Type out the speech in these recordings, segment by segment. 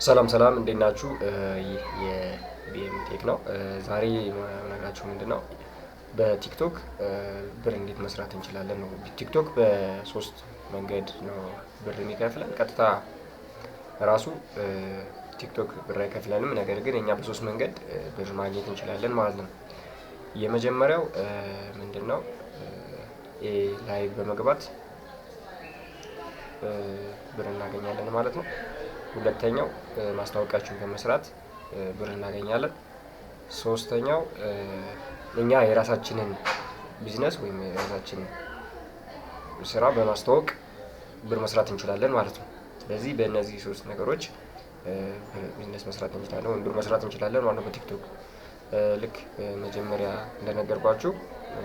ሰላም ሰላም፣ እንዴት ናችሁ? ይህ የቢኤም ቴክ ነው። ዛሬ የምነግራችሁ ምንድን ነው፣ በቲክቶክ ብር እንዴት መስራት እንችላለን ነው። ቲክቶክ በሶስት መንገድ ነው ብር የሚከፍለን። ቀጥታ ራሱ ቲክቶክ ብር አይከፍለንም። ነገር ግን እኛ በሶስት መንገድ ብር ማግኘት እንችላለን ማለት ነው። የመጀመሪያው ምንድን ነው? Live በመግባት ብር እናገኛለን ማለት ነው። ሁለተኛው ማስታወቂያዎችን በመስራት ብር እናገኛለን። ሶስተኛው እኛ የራሳችንን ቢዝነስ ወይም የራሳችንን ስራ በማስተዋወቅ ብር መስራት እንችላለን ማለት ነው። ስለዚህ በእነዚህ ሶስት ነገሮች ቢዝነስ መስራት እንችላለን ወይም ብር መስራት እንችላለን ማለት ነው በቲክቶክ። ልክ መጀመሪያ እንደነገርኳችሁ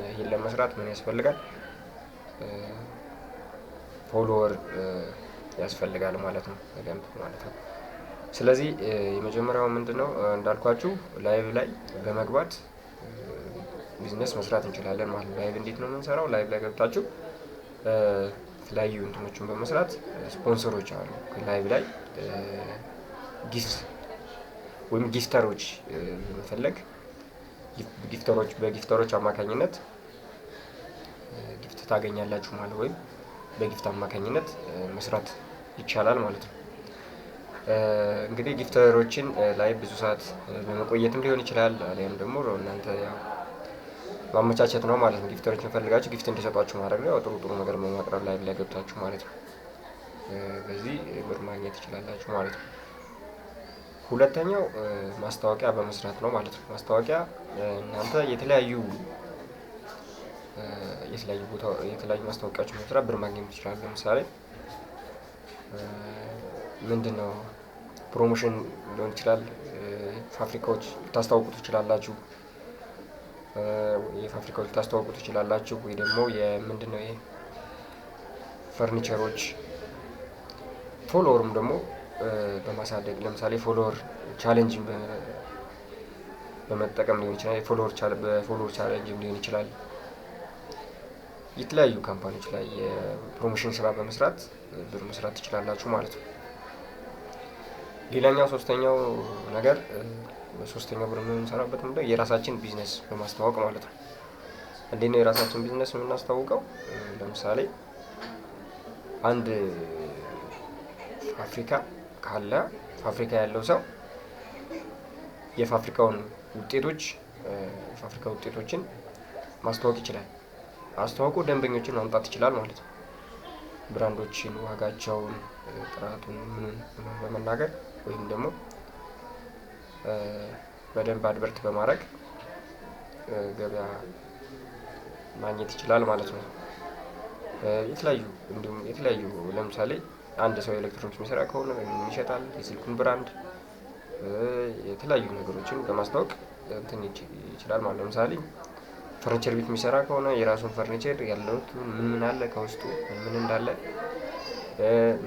ይህን ለመስራት ምን ያስፈልጋል? Follower ያስፈልጋል ማለት ነው፣ በደንብ ማለት ነው። ስለዚህ የመጀመሪያው ምንድነው፣ እንዳልኳችሁ live ላይ በመግባት ቢዝነስ መስራት እንችላለን ማለት ነው። Live እንዴት ነው የምንሰራው? Live ላይ ገብታችሁ የተለያዩ እንትኖችን በመስራት፣ ስፖንሰሮች አሉ። Live ላይ gift ወይም gifter ኦች በመፈለግ gifter ኦች በ gifter ኦች አማካኝነት gift ታገኛላችሁ ማለት ወይም በ gift አማካኝነት መስራት ይቻላል ማለት ነው። እንግዲህ gifter ኦችን ላይ ብዙ ሰዓት በመቆየትም ሊሆን ይችላል፣ አሊያም ደግሞ እናንተ ያው ማመቻቸት ነው ማለት ነው። Gifter ኦችን ፈልጋችሁ gift እንዲሰጧችሁ ማድረግ ነው። ያው ጥሩ ጥሩ ነገር በማቅረብ live ላይ ገብታችሁ ማለት ነው። በዚህ ብር ማግኘት ትችላላችሁ ማለት ነው። ሁለተኛው ማስታወቂያ በመስራት ነው ማለት ነው። ማስታወቂያ እናንተ የተለያዩ ቦታ የተለያዩ ማስታወቂያዎችን በመስራት ብር ማግኘት ትችላላችሁ። ለምሳሌ ምንድን ነው፣ promotion ሊሆን ይችላል። ፋብሪካዎች ልታስተዋውቁ ትችላላችሁ። የፋብሪካዎች ልታስተዋውቁ ትችላላችሁ። ወይ ደግሞ የምንድን ነው ይሄ ፈርኒቸሮች፣ follower ም ደግሞ በማሳደግ፣ ለምሳሌ follower challenge ን በመጠቀም ሊሆን ይችላል። በ follower challenge ም ሊሆን ይችላል። የተለያዩ company ዎች ላይ የ promotion ስራ በመስራት ብር መስራት ትችላላችሁ ማለት ነው። ሌላኛው ሶስተኛው ነገር፣ ሶስተኛው ብር የምንሰራበት ምንድነው? የራሳችን ቢዝነስ በማስተዋወቅ ማለት ነው። እንዴት ነው የራሳችን ቢዝነስ የምናስተዋውቀው? ለምሳሌ አንድ ፋብሪካ ካለ ፋብሪካ ያለው ሰው የፋብሪካውን ውጤቶች የፋብሪካ ውጤቶችን ማስተዋወቅ ይችላል። አስተዋውቆ ደንበኞችን ማምጣት ይችላል ማለት ነው። Brand ኦችን፣ ዋጋቸውን፣ ጥራቱን፣ ምኑን በመናገር ወይም ደግሞ በደንብ advert በማድረግ ገበያ ማግኘት ይችላል ማለት ነው። የተለያዩ እንዲሁም የተለያዩ ለምሳሌ አንድ ሰው ኤሌክትሮኒክስ የሚሰራ ከሆነ ወይም ይሸጣል፣ የስልኩን brand፣ የተለያዩ ነገሮችን በማስተዋወቅ እንትን ይችላል ማለት ነው። ለምሳሌ ፈርኒቸር ቤት የሚሰራ ከሆነ የራሱን ፈርኒቸር ያለው ምን ምን አለ፣ ከውስጡ ምን እንዳለ፣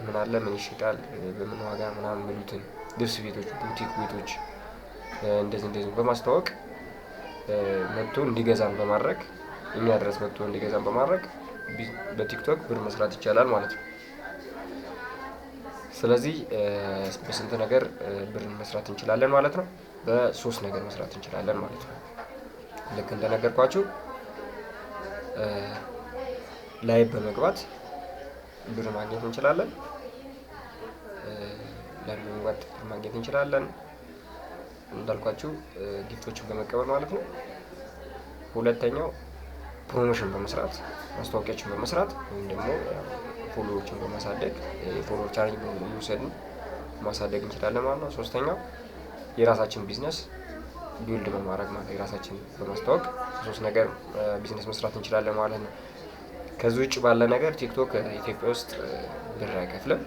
ምን አለ፣ ምን ይሸጣል፣ በምን ዋጋ ምናምን የሚሉትን፣ ልብስ ቤቶች፣ ቡቲክ ቤቶች እንደዚህ እንደዚህ በማስተዋወቅ መጥቶ እንዲገዛን በማድረግ፣ እኛ ድረስ መጥቶ እንዲገዛን በማድረግ በቲክቶክ ብር መስራት ይቻላል ማለት ነው። ስለዚህ በስንት ነገር ብር መስራት እንችላለን ማለት ነው? በሶስት ነገር መስራት እንችላለን ማለት ነው። ልክ እንደነገርኳችሁ live በመግባት ብር ማግኘት እንችላለን። Live በመግባት ብር ማግኘት እንችላለን። እንዳልኳችሁ gift ኦችን በመቀበል ማለት ነው። ሁለተኛው promotion በመስራት፣ ማስታወቂያዎችን በመስራት ወይም ደግሞ follower ኦችን በማሳደግ፣ የ follower challenge እየወሰድን ማሳደግ እንችላለን ማለት ነው። ሶስተኛው የራሳችን ቢዝነስ build በማድረግ ማለት የራሳችን በማስተዋወቅ ሶስት ነገር ቢዝነስ መስራት እንችላለን ማለት ነው። ከዚህ ውጭ ባለ ነገር ቲክቶክ ኢትዮጵያ ውስጥ ብር አይከፍልም።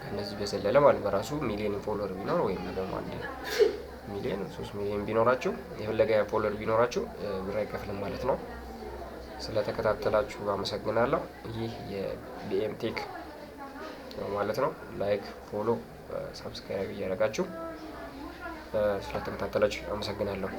ከእነዚህ በዘለለ ማለት በራሱ ሚሊዮን follower ቢኖር ወይም ደግሞ 1 ሚሊዮን 3 ሚሊዮን ቢኖራችሁ፣ የፈለገ follower ቢኖራችሁ ብር አይከፍልም ማለት ነው። ስለተከታተላችሁ አመሰግናለሁ። ይህ የቢኤም ቴክ ነው ማለት ነው። Like፣ follow፣ subscribe እያደረጋችሁ ስለተከታተላችሁ አመሰግናለሁ።